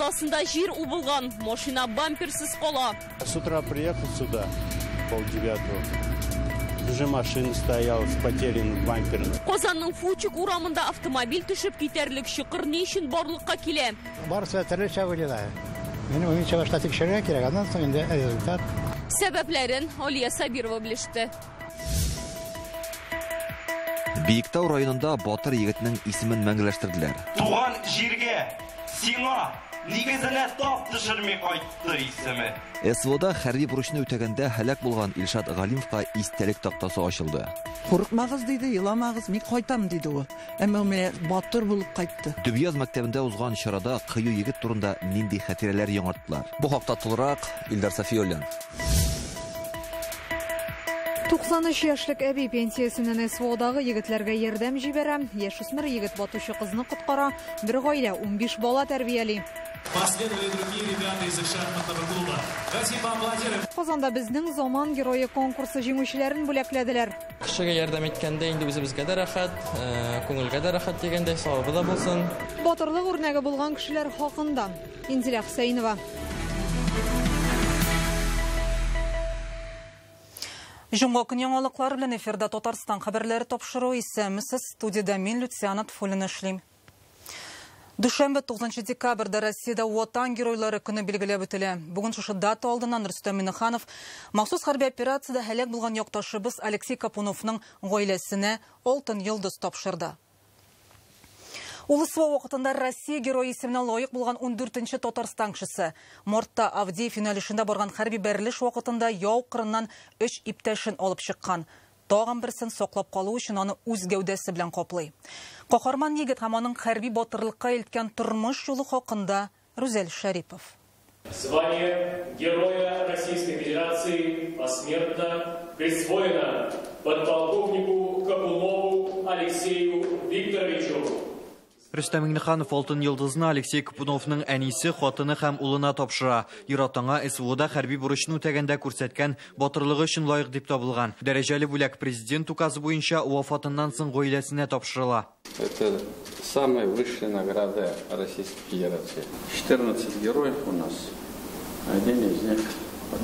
уртасында җир убылган, машина бамперсыз кала. С утра приехал сюда, 8:30. Уже машина стояла с потерянным бампером. Казанның Фучик урамында автомобиль төшеп китәрлек чокыр ни өчен барлыкка килә? Барысы да төрлечә уйлыйлар. Минем уемча башта тикшерергә кирәк, аннан соң инде результат. Сәбәпләрен Алия Сабирова белеште. Биектау районында батыр егетнең исемен мәңгеләштерделәр. Туган җиргә, сиңа, нигезенә тап төшерми кайтты исеме. СВОда хәрби бурычны үтәгәндә һәлак булган Илшат Галимовка истәлек тактасы ачылды. Курыкмагыз диде, еламагыз, мин кайтам диде ул. Әмма ул менә батыр булып кайтты. Дөбьяз мәктәбендә узган чарада кыю егет турында нинди хатирәләр яңарттылар? Бу хакта тулырак Илдар Сафиуллин. 93 яшьлек әби пенсиясеннән СВОдагы егетләргә ярдәм җибәрә. Яшүсмер егет батучы кызны коткара, бер гаилә 15 бала тәрбияли. Последовали другие ребята из шахматного клуба. Давайте поаплодируем. Казанда безнең заман герое конкурсы җиңүчеләрен бүләкләделәр. Кешегә ярдәм иткәндә инде үзебезгә дә рәхәт, күңелгә дә рәхәт дигәндәй, савабы да булсын. Батырлык үрнәге булган кешеләр хакында. Инзилә Хөсәенова. Җомга көн яңалыклары белән эфирда Татарстан хәбәрләре тапшыру исәмсез студияда мин Люциана Тфулина эшлим. Дүшәмбе 9 декабрьдә Россиядә Ватан геройлары көне билгеләп үтелә. Бүген шушы дата алдыннан Рөстәм Миңнеханов махсус хәрби операциядә һәлак булган якташыбыз Алексей Капуновның гаиләсенә алтын йолдыз тапшырды. Ул СВО вакытында Россия герое исеменә лаек булган 14-нче Татарстан кешесе. Мартта Авдеев юнәлешендә барган хәрби бәрелеш вакытында яу кырыннан 3 иптәшен алып чыккан. Тагын берсен саклап калу өчен аны үз гәүдәсе белән каплый. Каһарман егет һәм аның хәрби батырлыкка илткән тормыш юлы хакында Рүзәл Шәрипов. Звание Героя Российской Федерации посмертно присвоено подполковнику Капунову Алексею Викторовичу. Рөстәм Миңнеханов алтын йолдызны Алексей Капуновның әнисе, хатыны һәм улына тапшыра. Ир-ат аңа СВОда хәрби бурычны үтәгәндә күрсәткән батырлыгы өчен лаек дип табылган. Дәрәҗәле бүләк президент указы буенча вафатыннан соң гаиләсенә тапшырыла. Это самая высшая награда Российской Федерации. 14 героев у нас. Один из них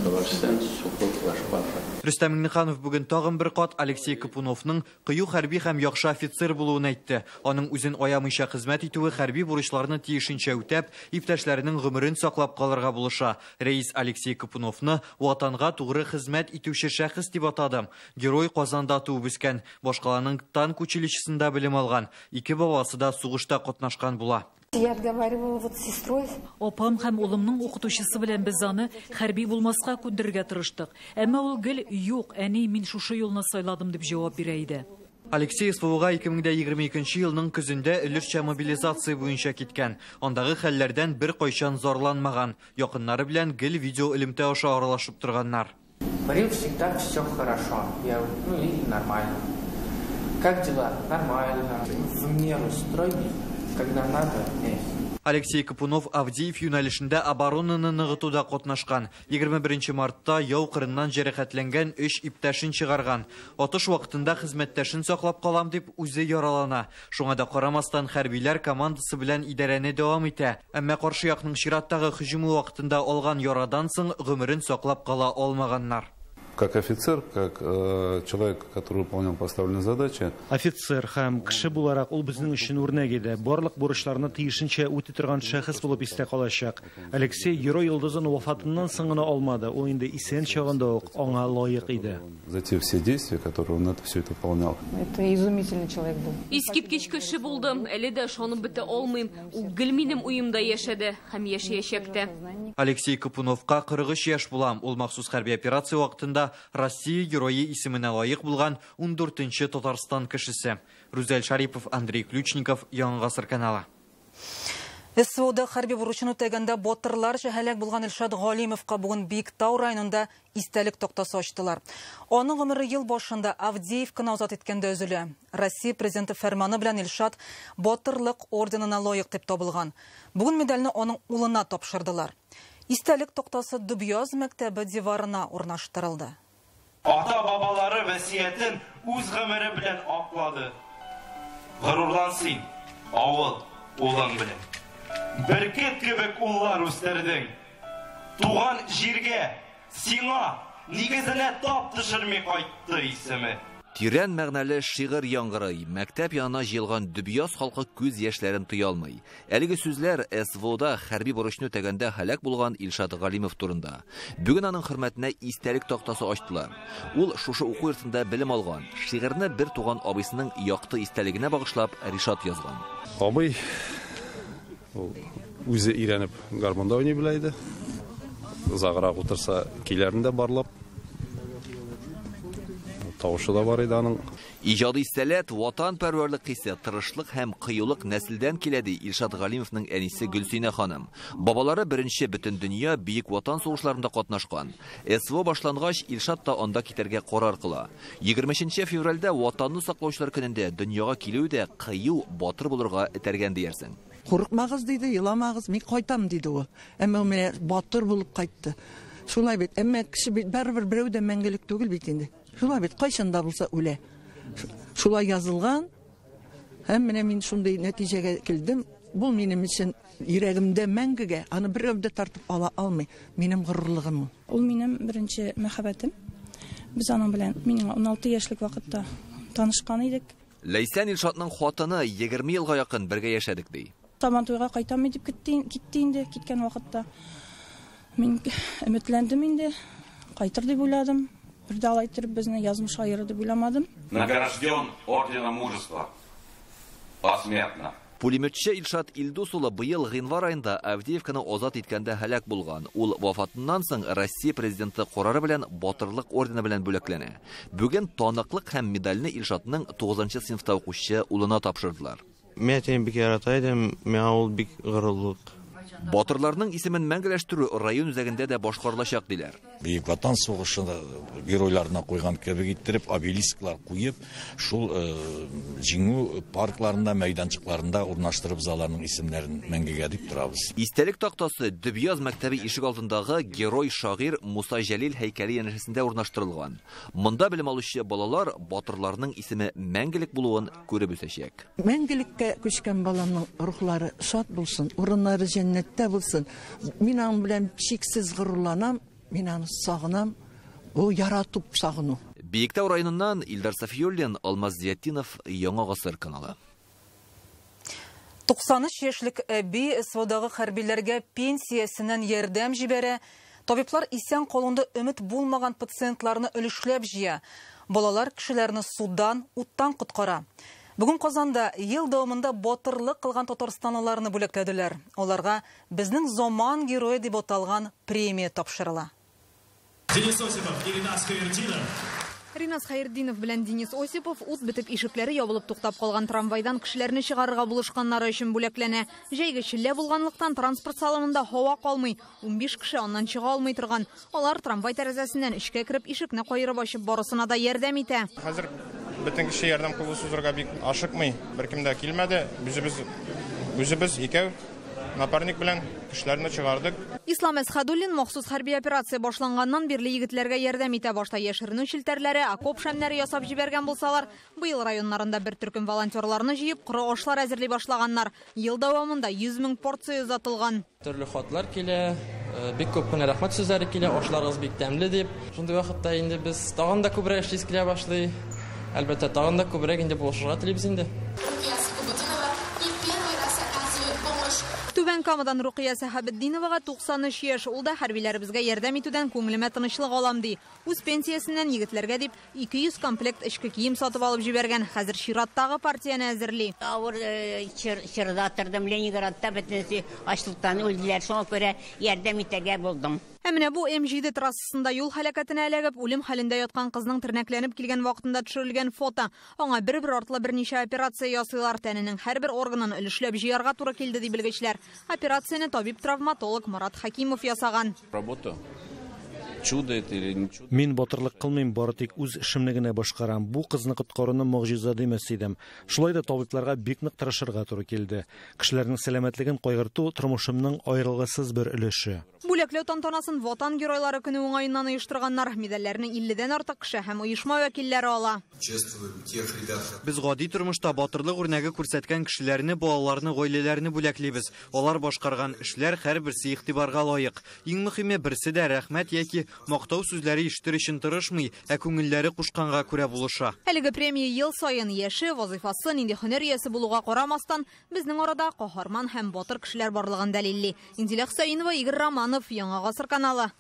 ваш сын, супруг, ваш папа. Рөстәм Миңнеханов бүген тагын бер кат Алексей Капуновның кыю хәрби һәм яхшы офицер булуын әйтте. Аның үзен аямыйча хезмәт итүе хәрби бурычларны тиешенчә үтәп, иптәшләренең гомерен саклап калырга булыша. Рәис Алексей Капуновны ватанга тугры хезмәт итүче шәхес дип атады. Герой Казанда туып үскән, башкаланың танк училищесында белем алган. Ике бабасы да сугышта катнашкан була. Я разговаривала вот с сестрой. Апам һәм улымның укытучысы белән без аны хәрби булмаска күндерергә тырыштык. Әмма ул гел юк, әни, мин шушы юлны сайладым дип җавап бирә иде. Алексей СВОга 2022 елның көзендә өлешчә мобилизация буенча киткән. Андагы хәлләрдән бер кайчан зарланмаган. Якыннары белән гел видео элемтә аша аралашып торганнар. Говорил всегда все хорошо. Я, и нормально. Как дела? Нормально. В меру строгий. Когда надо, есть. Алексей Капунов Авдеев юнәлешендә оборонаны ныгытуда катнашкан. 21 мартта яу кырыннан җәрәхәтләнгән 3 иптәшен чыгарган. Атыш вакытында хезмәттәшен саклап калам дип үзе яралана. Шуңа да карамастан хәрбиләр командасы белән идарәне дәвам итә. Әмма каршы якның чираттагы һөҗүме вакытында алган ярадан соң гомерен саклап кала алмаганнар. Как офицер, как человек, который выполнял поставленные задачи. Офицер һәм кеше буларак ул безнең өчен үрнәк иде. Барлык бурычларны тиешенчә үти торган шәхес булып истә калачак. Алексей герой йолдызын вафатыннан соң гына алмады. Ул инде исән чагында ук аңа лаек иде. За те все действия, которые он это все это выполнял. Это изумительный человек был. Искиткеч кеше булды. Әле дә ышанып бетә алмыйм. Ул гел минем уемда яшәде һәм яшәячәк тә. Алексей Капуновка 43 яшь була. Ул махсус хәрби операция вакытында Россия герое исеменә лаек булган 14-нче Татарстан кешесе. Рүзәл Шарипов, Андрей Ключников, Яңа Гасыр каналы. СВОда хәрби бурычын үтәгәндә батырларча һәлак булган Илшат Галимовка бүген Биектау районында истәлек тактасы ачтылар. Аның гомере ел башында Авдеевканы азат иткәндә өзелә. Россия президенты фәрманы белән Илшат батырлык орденына лаек дип табылган. Бүген медальне аның улына тапшырдылар. Истәлек тактасы Дөбьяз мәктәбе диварына урнаштырылды. Ата-бабалары васыятен үз гомере белән аклады. Горурлан син, авыл улың белән. Бөркет кебек уллар үстердең. Туган җиргә, сиңа, нигезенә тап төшерми кайтты исеме. Тирән мәгънәле шигырь яңгырый. Мәктәп янына җыелган Дөбъяз халкы күз яшьләрен тыя алмый. Әлеге сүзләр СВОда хәрби бурычны үтәгәндә һәлак булган Илшат Галимов турында. Бүген аның хөрмәтенә истәлек тактасы ачтылар. Ул шушы уку йортында белем алган. Шигырьне бер туган абыйсының якты истәлегенә багышлап Ришат язган. Абый ул үзе өйрәнеп гармунда уйный белә иде. Озаграк утырса, көйләрен дә барлап. Тавышы да бар иде аның. Иҗади сәләт, ватанпәрвәрлек хисе, тырышлык һәм кыюлык нәселдән килә, ди Илшат Галимовның әнисе Гөлсинә ханым. Бабалары беренче бөтендөнья Бөек Ватан сугышларында катнашкан. СВО башлангач, Илшат та анда китәргә карар кыла. 23 февральдә Ватанны саклаучылар көнендә дөньяга килүе дә кыю, батыр булырга этәргән диярсең. Курыкмагыз диде, еламагыз, мин кайтам диде ул. Әмма ул менә батыр булып кайтты. Шулай бит, әмма кеше бит барыбер берәү дә мәңгелек түгел бит инде. Шулай бит, кайчан да булса үлә. Шулай язылган. Һәм менә мин шундый нәтиҗәгә килдем. Бу минем өчен йөрәгемдә мәңгегә, аны берәү дә тартып ала алмый. Минем горурлыгым ул. Ул минем беренче мәхәббәтем. Без аның белән мин 16 яшьлек вакытта танышкан идек. Ләйсән Илшатның хатыны 20 елга якын бергә яшәдек ди. Сабантуйга кайтам дип китте инде, киткән вакытта. Мин өметләндем инде, кайтыр дип уйладым. Бер дә алай иттереп безне язмыш аерыр дип уйламадым. Награжден орденом мужества. Посмертно. Пулеметчы Илшат Илдус улы быел гыйнвар аенда Авдеевканы азат иткәндә һәлак булган. Ул вафатыннан соң Россия президенты карары белән Батырлык ордены белән бүләкләнә. Бүген таныклык һәм медальне Илшатның 9 сыйныфта укучы улына тапшырдылар. Мин әтиемне бик ярата идем, миңа ул бик горурлык. Батырларның исемен мәңгеләштерү район үзәгендә дә башкарылачак диләр. Бөек Ватан сугышында геройларына куйган кебек иттереп обелисклар куеп, шул җиңү паркларында, мәйданчыкларында урнаштырып аларның исемнәрен мәңгегә дип торабыз. Истәлек тактасы Дөбъяз мәктәбе ишек алдындагы герой шагыйрь Муса Җәлил һәйкәле янәшәсендә урнаштырылган. Монда белем алучы балалар батырларның исеме мәңгелек булуын күреп үсәчәк. Мәңгелеккә күчкән баламның рухлары шат булсын, урыннары җәннәттә булсын. Мин аның белән чиксез горурланам, мин аны сагынам, ул яратып сагыну. Биектау районыннан Илдар Сафиуллин, Алмаз Зиятдинов, Яңа Гасыр каналы. 93 яшьлек әби СВОдагы хәрбиләргә пенсиясеннән ярдәм җибәрә. Табиблар исән калуында өмет булмаган пациентларны өлешләп җыя. Балалар кешеләрне судан, уттан коткара. Бүген Казанда ел дәвамында батырлык кылган татарстанлыларны бүләкләделәр. Аларга безнең заман герое дип аталган премия тапшырыла. Денис Осипов и Ринас Хайртдинов. Ринас Хайртдинов белән Денис Осипов ут бетеп ишекләре ябылып туктап калган трамвайдан кешеләрне чыгарырга булышканнары өчен бүләкләнә. Җәйге челлә булганлыктан транспорт салонында һава калмый. 15 кеше аннан чыга алмый торган. Алар трамвай тәрәзәсеннән эчкә кереп ишекне каерып ачып барысына да ярдәм итә. Хәзер бөтен кеше ярдәм кулы сузырга бик ашыкмый. Беркем дә килмәде. Үзебез икәү напарник белән кешеләрне чыгардык. Ислам Әсхәдуллин махсус хәрби операция башланганнан бирле егетләргә ярдәм итә. Башта яшеренү челтәрләре, окоп шәмнәре ясап җибәргән булсалар, быел районнарында бер төркем волонтерларны җыеп, коры ашлар әзерли башлаганнар. Ел дәвамында 100 мең порция озатылган. Төрле хатлар килә, бик күп кенә рәхмәт сүзләре килә, ашларыгыз бик тәмле дип. Шундый вакытта инде без тагын да күбрәк эшлисе килә башлый. Әлбәттә, тагын да күбрәк инде булышырга телибез инде. Түбән Камадан Рукия Сәхәбетдиновага 93 яшь. Ул да хәрбиләребезгә ярдәм итүдән күңелемә тынычлык алам ди. Үз пенсиясеннән егетләргә дип 200 комплект эчке кием сатып алып җибәргән. Хәзер чираттагы партияне әзерли. Авыр чорда тордым, Ленинградта бөтенесе ачлыктан үлделәр. Шуңа күрә ярдәм итәргә булдым. Ә менә бу М7 трассасында юл һәлакәтенә эләгеп, үлем хәлендә яткан кызның тернәкләнеп килгән вакытында төшерелгән фото. Аңа бер-бер артлы берничә операция ясыйлар. Тәненең һәрбер органын өлешләп җыярга туры килде, ди белгечләр. Операцияне табиб-травматолог Марат Хакимов ясаган. Работа. Чудо это или не чудо? Мин батырлык кылмыйм, бары тик үз эшемне генә башкарам. Бу кызны коткаруны могҗиза димәс идем. Шулай да табибларга бик нык тырышырга туры килде. Кешеләрнең сәламәтлеген кайгырту тормышымның аерылгысыз бер өлеше. Бүләкләү тантанасын Ватан геройлары көне уңаеннан оештырганнар. Медальләрне 50-дән артык кеше һәм оешма вәкилләре ала. Без гади тормышта батырлык үрнәге күрсәткән кешеләрне, балаларны, гаиләләрне бүләклибез. Алар башкарган эшләр һәрберсе игътибарга лаек. Иң мөһиме, берсе дә рәхмәт яки мактау сүзләре ишетер өчен тырышмый, ә күңелләре кушканга күрә булыша. Әлеге премия ел саен яше, вазифасы, нинди һөнәр иясе булуга карамастан, безнең арада каһарман һәм батыр кешеләр барлыгын дәлилли. Инзилә Хөсәенова, Игорь Романов, Яңа Гасыр каналы.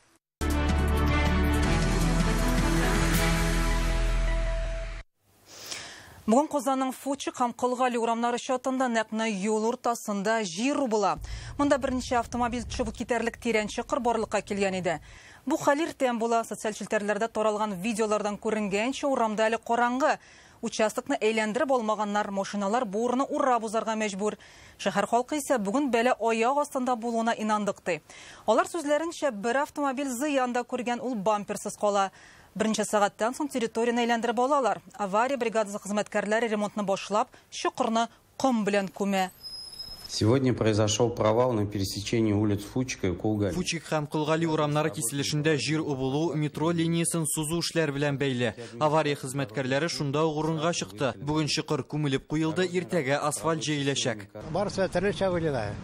Бүген Казанның Фучик һәм Колгали урамнары чатында нәкъ менә юл уртасында җир убыла. Монда берничә автомобиль төшеп китәрлек тирән чокыр барлыкка килгән иде. Бу хәл иртән була. Социаль челтәрләрдә таралган видеолардан күренгәнчә, урамда әле караңгы. Участокны әйләндереп алмаганнар, машиналар бу урынны урап узарга мәҗбүр. Шәһәр халкы исә бүген бәла аяк астында булуына инандык ди. Алар сүзләренчә, бер автомобиль зыян да күргән, ул бамперсыз кала. Берничә сәгатьтән соң территорияне әйләндереп алалар. Авария бригадасы хезмәткәрләре ремонтны башлап, чокырны ком белән күмә. Сегодня произошел провал на пересечении улиц Фучика и Кулгали. Фучик һәм Колгали урамнары киселешендә җир убылу метро линиясен сузу эшләр белән бәйле. Авария хезмәткәрләре шунда ук урынга чыкты. Бүген чокыр күмелеп куелды, иртәгә асфальт җәеләчәк. Барысы да төрлечә уйлыйлар.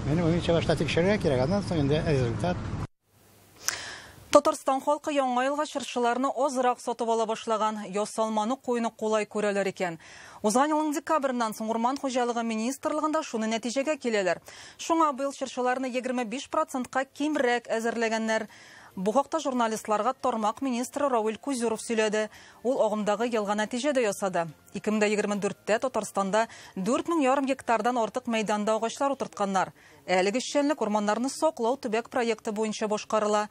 Минем уемча, башта тикшерергә кирәк, аннан соң инде результат. Татарстан халкы яңа елга чыршыларны азрак сатып ала башлаган, ясалманы куюны кулай күрәләр икән. Узган елның декабреннән соң Урман хуҗалыгы министрлыгында шуны нәтиҗәгә киләләр. Шуңа быел чыршыларны 25%-ка кимрәк әзерләгәннәр. Бу хакта журналистларга тармак министры Равил Кузюров сөйләде. Ул агымдагы елга нәтиҗә дә ясады. 2024-тә Татарстанда 4,5 гектардан артык мәйданда агачлар утыртканнар. Әлеге эшчәнлек урманнарны саклау төбәк проекты буенча башкарыла.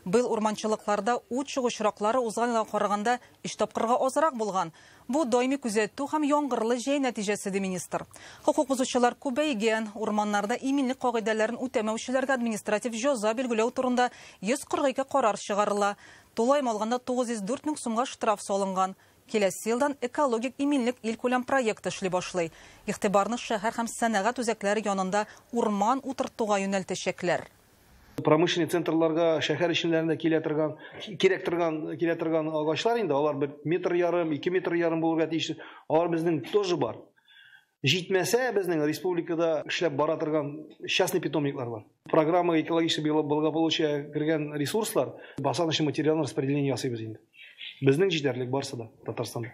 Быел урманчылыкларда ут чыгу очраклары узган елга караганда 3 тапкырга азрак булган. Бу даими күзәтү һәм яңгырлы җәй нәтиҗәсе, ди министр. Хокук бозучылар күбәйгән, урманнарда иминлек кагыйдәләрен үтәмәүчеләргә административ җәза билгеләү турында 142 карар чыгарыла. Тулаем алганда 904 мең сумга штраф салынган. Киләсе елдан экологик иминлек илкүләм проекты эшли башлый. Игътибарны шәһәр һәм сәнәгать үзәкләре янында урман утыртуга юнәлтәчәкләр. Промышленный центрларга, шәһәр эченнәрендә килә торган, кирәк торган, килә торган агачлар инде алар 1,5 метр, 2,5 метр булырга тиеш. Алар безнең тоже бар. Җитмәсә, безнең республикада эшләп бара торган частный питомниклар бар. Программа экологического благополучия кергән ресурслар, посадочный материал распределение ясыйбыз инде. Безнең җитәрлек барсы да Татарстанда.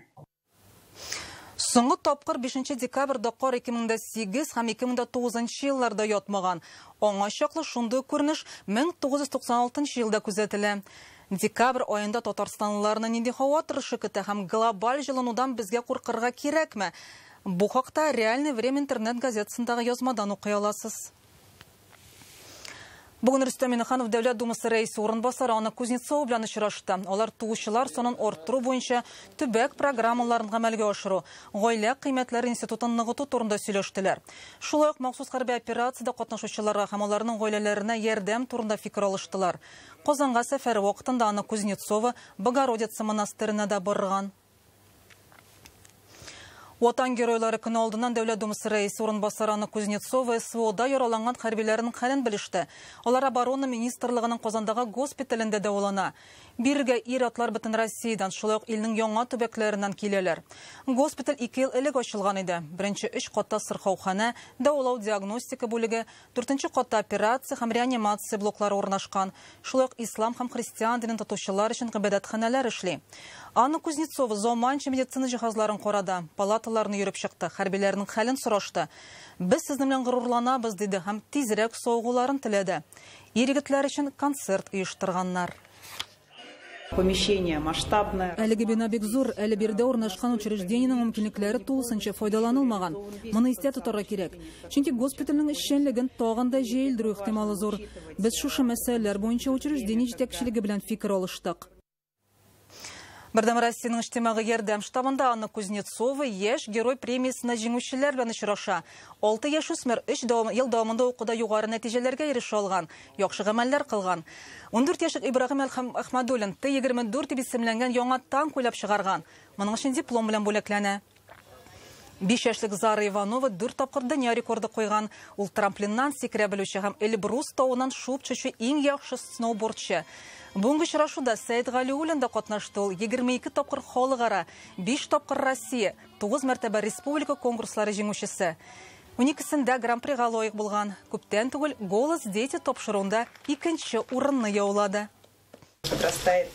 Соңгы тапкыр 5 декабрьдә кар 2008 һәм 2009 елларда ятмаган. Аңа чаклы шундый күренеш 1996 елда күзәтелә. Декабрь аенда татарстанлыларны нинди һава торышы көтә һәм глобаль җылынудан безгә куркырга кирәкме? Бу хакта Реальное время интернет газетасындагы язмадан укый аласыз. Бүген Рөстәм Миңнеханов Дәүләт Думасы рәисе урынбасары Анна Кузнецова белән очрашты. Алар туучылар санын арттыру буенча төбәк программаларын гамәлгә ашыру, гаилә кыйммәтләре институтын ныгыту турында сөйләштеләр. Шулай ук махсус хәрби операциядә катнашучыларга һәм аларның гаиләләренә ярдәм турында фикер алыштылар. Казанга сәфәре вакытында Анна Кузнецова Богородица монастырена да барган. Ватан геройлары көне алдыннан Дәүләт Думасы рәисе урынбасары Анна Кузнецова СВОда яраланган хәрбиләрнең хәлен белеште. Алар Оборона министрлыгының Казандагы госпиталендә дәвалана. Бирегә ир-атлар бөтен Россиядән, шулай ук илнең яңа төбәкләреннән киләләр. Госпиталь 2 ел элек ачылган иде. Беренче 3 катта сырхауханә, дәвалау диагностика бүлеге, 4нче катта операция һәм реанимация блоклары урнашкан. Шулай ук ислам һәм христиан динен тотучылар өчен гыйбадәтханәләр эшли. Анна Кузнецова заманча медицина җиһазларын карады, палаталарны йөреп чыкты, хәрбиләрнең хәлен сорашты. Без сезнең белән горурланабыз, диде һәм тизрәк савыгуларын теләде. Ир-егетләр өчен концерт оештырганнар. Помещение масштабное. Әлеге бина бик зур, әле биредә урнашкан учреждениенең мөмкинлекләре тулысынча файдаланылмаган. Моны истә тотарга кирәк. Чөнки госпитальнең эшчәнлеген тагын да җәелдерү ихтималы зур. Без шушы мәсьәләләр буенча учреждение җитәкчелеге белән фикер алыштык. Бердәм Россиянең иҗтимагый ярдәм штабында Анна Кузнецова яшь герой премиясенә җиңүчеләр белән очраша. 6 яшүсмер 3 ел дәвамында укуда югары нәтиҗәләргә ирешә алган, яхшы гамәлләр кылган. 14 яшьлек Ибраһим Әхмәдуллин Т-24 дип исемләнгән яңа танк уйлап чыгарган. Моның өчен диплом белән бүләкләнә. 5 яшьлек Зара Иванова 4 тапкыр дөнья рекорды куйган. Ул трамплиннан сикерә белүче һәм Эльбрус тавыннан шуып төшүче иң яхшы сноубордчы. Бүгенге очрашуда Сәет Галиуллин да катнашты. Ул 22 тапкыр халыкара, 5 тапкыр Россия, 9 мәртәбә республика конкурслары җиңүчесе. 12-сендә гран-прига лаек булган. Күптән түгел «Голос дети» тапшыруында 2-нче урынны яулады. Подрастает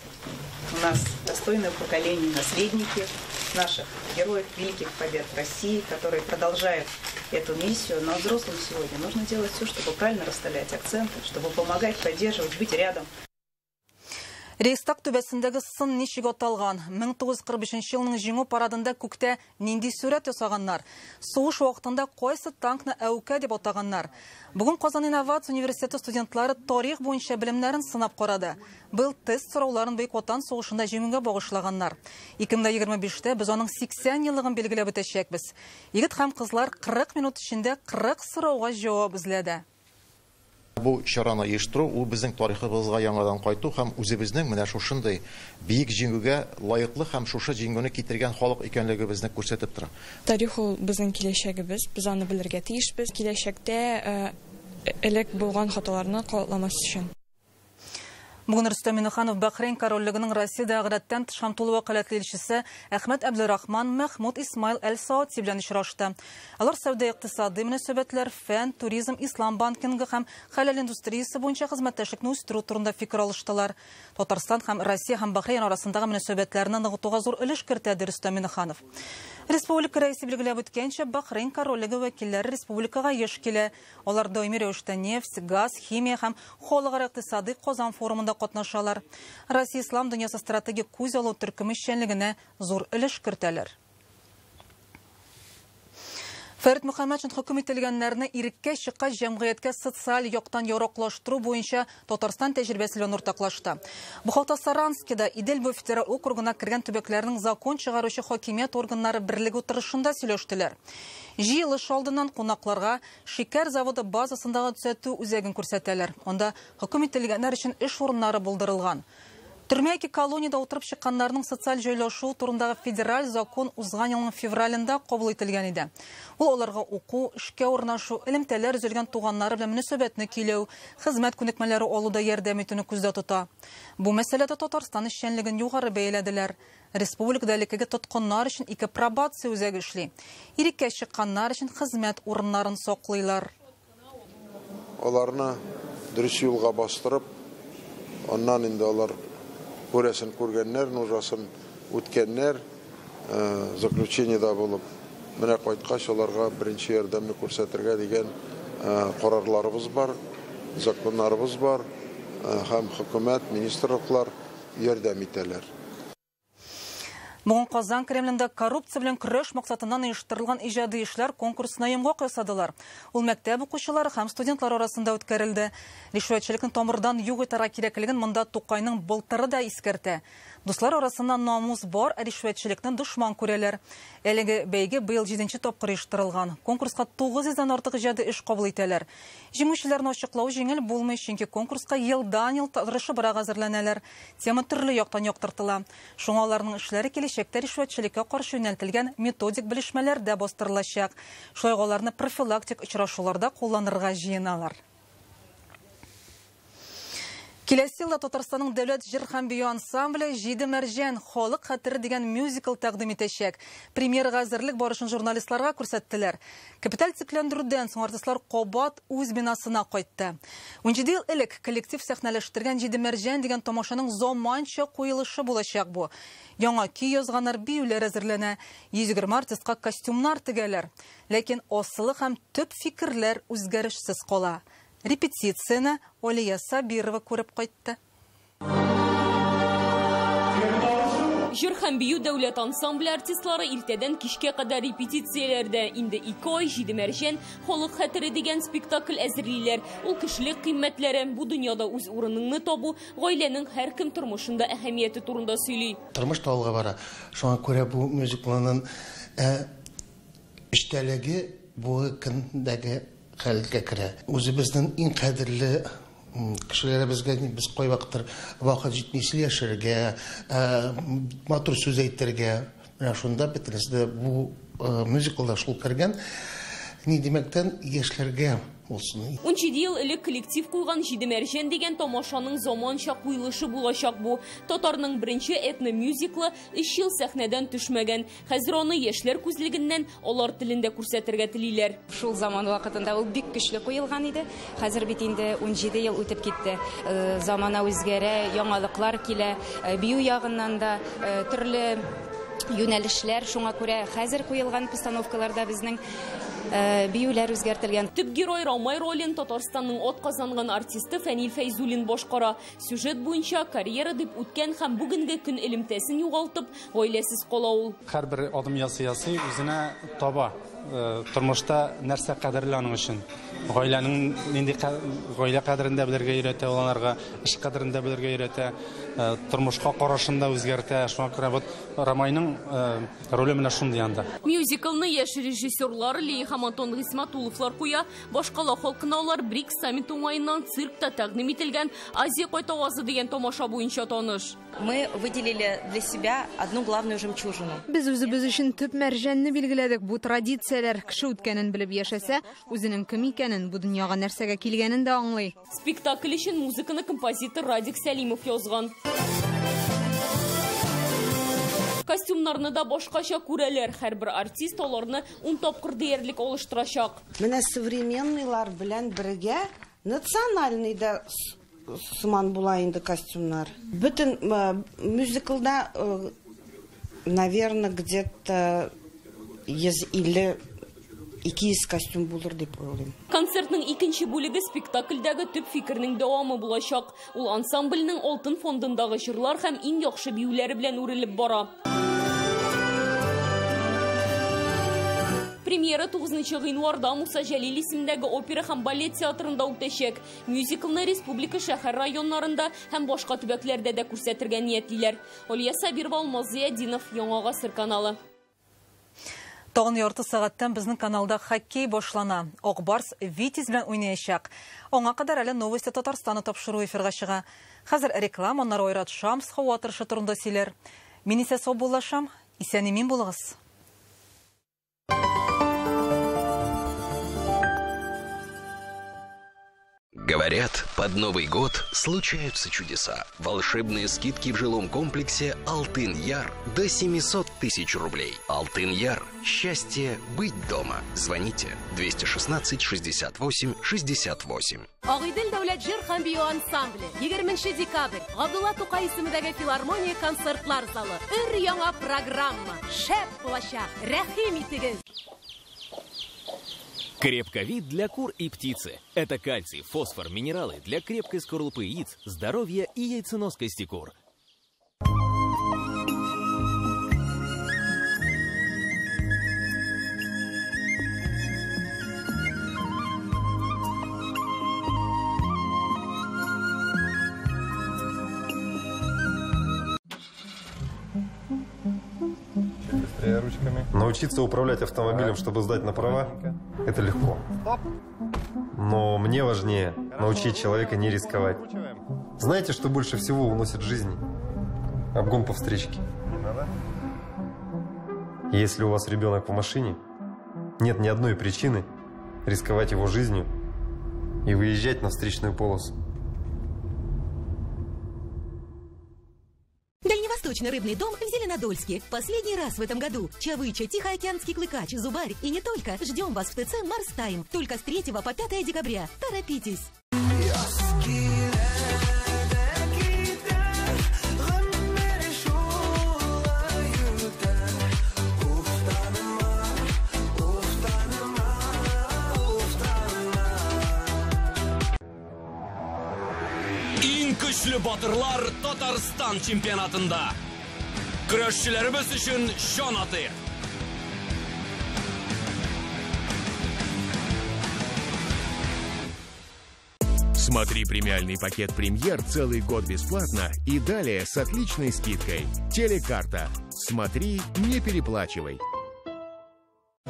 у нас достойное поколение, наследники наших героев великих побед России, которые продолжают эту миссию. Но взрослым сегодня нужно делать все, чтобы правильно расставлять акценты, чтобы помогать, поддерживать, быть рядом. Рейхстаг түбәсендәге сын ничек аталган? 1945 елның җиңү парадында күктә нинди сурәт ясаганнар? Сугыш вакытында кайсы танкны әүкә дип атаганнар? Бүген Казан инновация университеты студентлары тарих буенча белемнәрен сынап карады. Был тест сорауларын Бөек Ватан сугышында җиңүгә багышлаганнар. 2025-тә без аның 80 еллыгын билгеләп үтәчәкбез. Егет һәм кызлар 40 минут эчендә 40 сорауга җавап эзләде. Бу чараны оештыру ул безнең тарихыбызга яңадан кайту һәм үзебезнең менә шушындый бөек җиңүгә лаеклы һәм шушы җиңүне китергән халык икәнлегебезне күрсәтеп тора. Тарих ул безнең киләчәгебез, без аны белергә тиешбез. Киләчәктә элек булган хаталарны кабатламас өчен. Бүген Рөстәм Миңнеханов Бахрейн корольлегенең Россиядә гадәттән тыш һәм тулы вәкаләтле илчесе Әхмәт Әбделрахман Мәхмүд Исмаил Әл-Саати белән очрашты. Алар сәүдә-икътисади мөнәсәбәтләр, фән, туризм, ислам банкингы һәм хәләл индустриясе буенча хезмәттәшлекне үстерү турында фикер алыштылар. Татарстан һәм Россия һәм Бахрейн арасындагы мөнәсәбәтләрне ныгытуга зур өлеш кертә, ди Рөстәм Миңнеханов. Республика рәисе билгеләп үткәнчә, Бахрейн корольлеге вәкилләре республикага еш килә. Алар даими рәвештә нефть, газ, химия һәм халыкара икътисади Казан форумында катнашалар. Россия ислам дөньясы стратегик күз алу төркеме эшчәнлегенә зур өлеш кертәләр. Фәрит Мөхәммәтшин хөкем ителгәннәрне иреккә чыккач җәмгыятькә социаль яктан яраклаштыру буенча Татарстан тәҗрибәсе белән уртаклашты. Бу хакта Саранскида Идел буе федераль округына кергән төбәкләрнең закон чыгаручы хакимият органнары берлеге утырышында сөйләштеләр. Җыелыш алдыннан кунакларга шикәр заводы базасындагы төзәтү үзәген күрсәтәләр. Анда хөкем ителгәннәр өчен эш урыннары булдырылган. Төрмә яки колониядә утырып чыкканнарның социаль җайлашу турындагы федераль закон узган елның февралендә кабул ителгән иде. Ул аларга уку, эшкә урнашу, элемтәләр өзелгән туганнары белән мөнәсәбәтне көйләү, хезмәт күнекмәләре алуда ярдәм итүне күздә тота. Бу мәсьәләдә Татарстан эшчәнлеген югары бәяләделәр. Республикада элеккеге тоткыннар өчен 2 пробация үзәге эшли. Иреккә чыкканнар өчен хезмәт урыннарын саклыйлар. Аларны дөрес юлга бастырып, аннан инде алар күрәсен күргәннәр, нужасын үткәннәр, заключениедә булып, менә кайткач аларга беренче ярдәмне күрсәтергә дигән карарларыбыз бар, законнарыбыз бар, һәм хөкүмәт, министрлыклар ярдәм итәләр. Бүген Казан Кремлендә коррупция белән көрәш максатыннан оештырылган иҗади эшләр конкурсына йомгак ясадылар. Ул мәктәп укучылары һәм студентлар арасында үткәрелде. Ришвәтчелекне тамырдан юк итәргә кирәклеген монда Тукайның былтыры да искәртә. Дуслар арасында намус бар, ә ришвәтчелекне дошман күрәләр. Әлеге бәйге быел 7нче тапкыр оештырылган. Конкурска 900дән артык иҗади эш кабул итәләр. Җиңүчеләрне ачыклау җиңел булмый, чөнки конкурска елдан-ел тырышыбрак әзерләнәләр. Тема төрле яктан яктыртыла. Шуңа аларның эшләре киләчәктә ришвәтчелеккә каршы юнәлтелгән методик белешмәләрдә бастырылачак. Шулай ук аларны профилактик очрашуларда кулланырга җыеналар. Киләсе елда Татарстанның дәүләт җыр һәм бию ансамбле «Җиде мәрҗән» халык хәтере дигән мюзикл тәкъдим итәчәк. Премьерага әзерлек барышын журналистларга күрсәттеләр. Капиталь төзекләндерүдән соң артистлар кабат үз бинасына кайтты. 17 ел элек коллектив сәхнәләштергән «Җиде мәрҗән» дигән тамашаның заманча куелышы булачак бу. Яңа көй язганнар, биюләр әзерләнә. 120 артистка костюмнар тегәләр. Ләкин асылы һәм төп фикерләр үзгәрешсез кала. Репетицияне Олия Сабирова күреп кайтты. Җыр һәм бию дәүләт ансамбле артистлары иртәдән кичкә кадәр репетицияләрдә. Инде 2 ай «Җиде мәрҗән» халык хәтере дигән спектакль әзерлиләр. Ул кешелек кыйммәтләре, бу дөньяда үз урыныңны табу, гаиләнең һәркем тормышында әһәмияте турында сөйли. Тормыш та алга бара. Шуңа күрә бу мюзиклның эчтәлеге бу көндәге хәлгә керә. Үзебезнең иң кадерле кешеләребезгә без кайвакыттыр вакыт җитми сөйләшергә, матур сүз әйтергә. Менә шунда бөтенесе дә бу мюзиклда шул кергән. Ни димәктән, яшьләргә булсын. 17 ел элек коллектив куйган Җиде мәрҗән дигән тамашаның заманча куелышы булачак бу. Татарның беренче этно-мюзиклы 3 ел сәхнәдән төшмәгән. Хәзер аны яшьләр күзлегеннән алар телендә күрсәтергә телиләр. Шул заман вакытында ул бик көчле куелган иде. Хәзер бит инде 17 ел үтеп китте. Замана үзгәрә, яңалыклар килә. Бию ягыннан да төрле юнәлешләр, шуңа күрә хәзер куелган постановкаларда безнең биюләр үзгәртелгән. Төп герой Рамай ролен Татарстанның ат казанган артисты Фәнил Фәйзуллин башкара. Сюжет буенча карьера дип үткән һәм бүгенге көн элемтәсен югалтып, гаиләсез кала ул. Һәрбер адым ясый-ясый үзенә таба. Тормышта нәрсә кадерле аның өчен. Гаиләнең нинди гаилә кадерен дә белергә өйрәтә ул аларга, эш кадерен дә белергә өйрәтә, тормышка карашын да үзгәртә. Шуңа күрә вот Рамайның роле менә шундый анда. Мюзиклны яшь режиссерлар Лея һәм Антон Гыйсматулловлар куя. Башкала халкына алар БРИКС саммиты уңаеннан циркта тәкъдим ителгән Азия кайтавазы дигән тамаша буенча таныш. Мы выделили для себя одну главную жемчужину. Без үзебез өчен төп мәрҗәнне билгеләдек. Бу традицияләр кеше үткәнен белеп яшәсә, үзенең кем икәнен, бу дөньяга нәрсәгә килгәнен дә аңлый. Спектакль өчен музыканы композитор Радик Сәлимов язган. Костюмнарны да башкача күрәләр. Һәрбер артист аларны 10 тапкыр диярлек алыштырачак. Менә современныйлар белән бергә национальный да сыман була инде костюмнар. Бөтен мюзиклда, наверное, где-то 150-200 костюм булыр дип уйлыйм. Концертның икенче бүлеге спектакльдәге төп фикернең дәвамы булачак. Ул ансамбльнең алтын фондындагы җырлар һәм иң яхшы биюләре белән үрелеп бара. Премьера 9 гыйнварда Муса Җәлил исемендәге опера һәм балет театрында үтәчәк. Мюзиклны республика шәһәр районнарында һәм башка төбәкләрдә дә күрсәтергә ниятлиләр. Алия Сабирова, Алмаз Зиятдинов, Яңа Гасыр каналы. Тагын ярты сәгатьтән безнең каналда хоккей башлана. Ак Барс Витязь белән уйнаячак. Аңа кадәр әле Новости Татарстана тапшыру эфирга чыга. Хәзер реклама, аннары Айрат Шамс һава торышы турында сөйләр. Мин исә саубуллашам. Исән-имин булыгыз. Говорят, под Новый год случаются чудеса. Волшебные скидки в жилом комплексе «Алтын-Яр» до 700 тысяч рублей. «Алтын-Яр» – счастье быть дома. Звоните 216 68 68. Агыйдел дәүләт җыр һәм бию ансамбле 20 декабрь Габдулла Тукай исемендәге филармония концертлар залы. Өр яңа программа. Шәп булачак. Рәхим итегез. Крепковид для кур и птицы. Это кальций, фосфор, минералы для крепкой скорлупы яиц, здоровья и яйценоскости кур. Ручками. Научиться управлять автомобилем, чтобы сдать на права, это легко. Но мне важнее научить человека не рисковать. Знаете, что больше всего уносит жизни? Обгон по встречке. Если у вас ребенок в машине, нет ни одной причины рисковать его жизнью и выезжать на встречную полосу. Дальневосточный рыбный дом в Зеленодольске. Последний раз в этом году. Чавыча, Тихоокеанский клыкач, зубарь и не только. Ждем вас в ТЦ «Марс Тайм». Только с 3 по 5 декабря. Торопитесь! Көчле батырлар Татарстан чемпионатында. Көрәшчеләребез өчен җан атыйк. Смотри премиальный пакет «Премьер» целый год бесплатно и далее с отличной скидкой. Телекарта. Смотри, не переплачивай.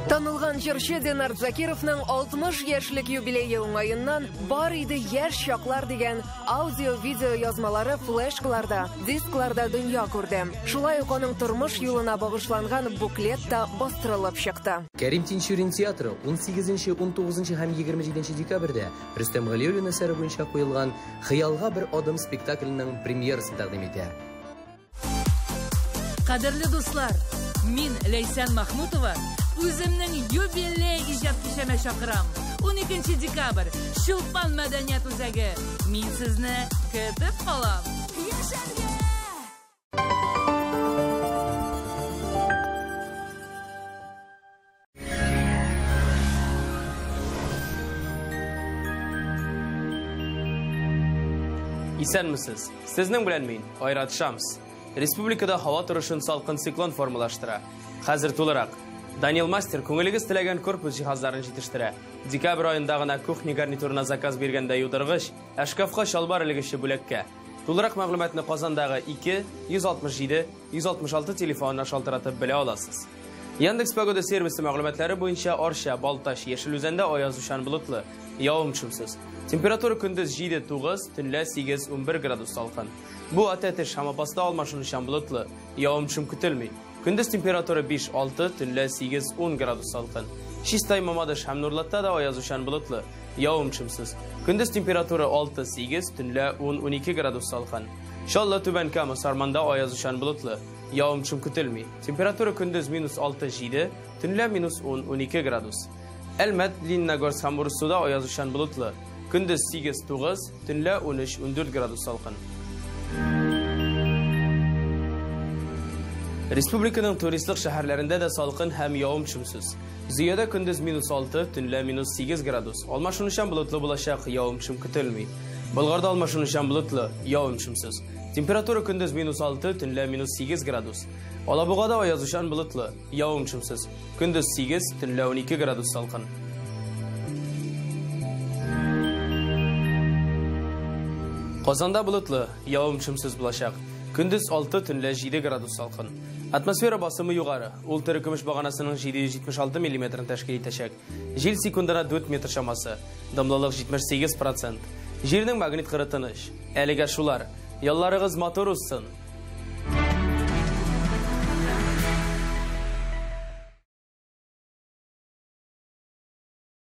Танылган җырчы Динар Закировның 60 яшьлек юбилее уңаеннан «Бар иде яшь чаклар» дигән аудио-видео язмалары флешкаларда, дискларда дөнья күрде. Шулай ук аның тормыш юлына багышланган буклет та бастырылып чыкты. Кәрим Тинчурин театры 18, 19 һәм 27 декабрьдә Рөстәм Галиуллин әсәре буенча куелган «Хыялга бер адым» спектакленең премьерасын тәкъдим итә. Кадерле дуслар, мин Ләйсән Махмутова үземнең юбилей иҗат кичәмә чакырам. 12 декабрь, Чулпан мәдәният үзәге. Мин сезне көтеп калам. Яшәргә! Исәнмесез. Сезнең белән мин, Айрат Шамс. Республикада һава торышын салкын циклон формалаштыра. Хәзер тулырак. Данил Мастер күңелегез теләгән корпус җиһазларын җитештерә. Декабрь аенда гына кухня гарнитурына заказ биргәндә юдыргыч, ә шкафка чалбар элгече бүләккә. Тулырак мәгълүматны Казандагы 2 167 166 телефонына шалтыратып белә аласыз. Яндекс Погода сервисы мәгълүматлары буенча Арча, Балтач, Яшел Үзәндә аязучан болытлы, явым-төшемсез. Температура көндез 7-9, төнлә 8-11 градус салкын. Бу Тәтеш һәм Апаста алмашынучан болытлы, явым-төшем көтелми. Көндез температура 5-6, төнлә 8-10 градус салкын. Чистай, Мамадыш һәм Нурлатта да аязучан болытлы, явым-төшемсез. Көндез температура 6-8, төнлә 10-12 градус салкын. Чаллы, Түбән Кама, Сарманда аязучан болытлы, явым-төшем көтелми. Температура көндез минус 6-7, төнлә минус 10-12 градус. Әлмәт, Лениногорск һәм Урыссуда аязучан болытлы, көндез 8-9, төнлә 13-14 градус салкын. Республиканың туристлык шәһәрләрендә дә салкын һәм явым-төшемсез. Зөядә көндез минус 6, төнлә минус 8 градус. Алмашынучан болытлы булачак, явым-төшем көтелми. Болгарда алмашынучан болытлы, явым-төшемсез. Температура көндез минус 6, төнлә минус 8 градус. Алабугада аязучан болытлы, явым-төшемсез. Көндез 8, төнлә 12 градус салкын. Казанда болытлы, явым-төшемсез булачак. Көндез 6, төнлә 7 градус салкын. Атмосфера басымы югары. Ул терекөмеш баганасының 776 миллиметрын тәшкил итәчәк. Җил секундына 4 метр чамасы. Дымлылык 78%. Җирнең магнит кыры тыныч. Әлегә шулар. Ялларыгыз матур узсын.